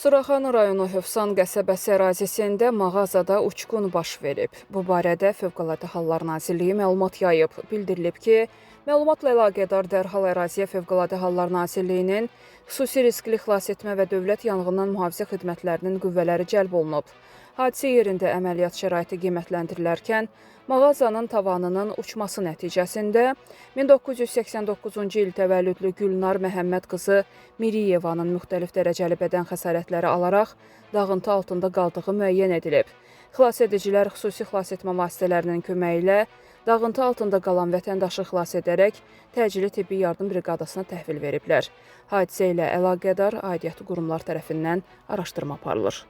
Suraxanı rayonu Hövsan qəsəbəsi ərazisində mağazada uçqun baş verib. Bu barədə Fövqəladə Hallar Nazirliyi məlumat yayıb. Bildirilib ki, məlumatla əlaqədar dərhal əraziyə Fövqəladə Hallar Nazirliyinin xüsusi riskli xilasetmə və dövlət yanğından mühafizə xidmətlərinin qüvvələri cəlb olunub. Hadisə yerində əməliyyat şəraiti qiymətləndirilərkən mağazanın tavanının uçması nəticəsində 1989-cu il təvəllüdlü Gülnar Məhəmməd qızı Miriyevanın müxtəlif dərəcəli bədən xəsarətləri alaraq dağıntı altında qaldığı müəyyən edilib. Xilasedicilər xüsusi xilasetmə vasitələrinin köməyi ilə dağıntı altında qalan vətəndaşı xilas edərək təcili tibbi yardım briqadasına təhvil veriblər. Hadisə ilə əlaqədar aidiyyatı qurumlar tərəfindən araşdırma aparılır.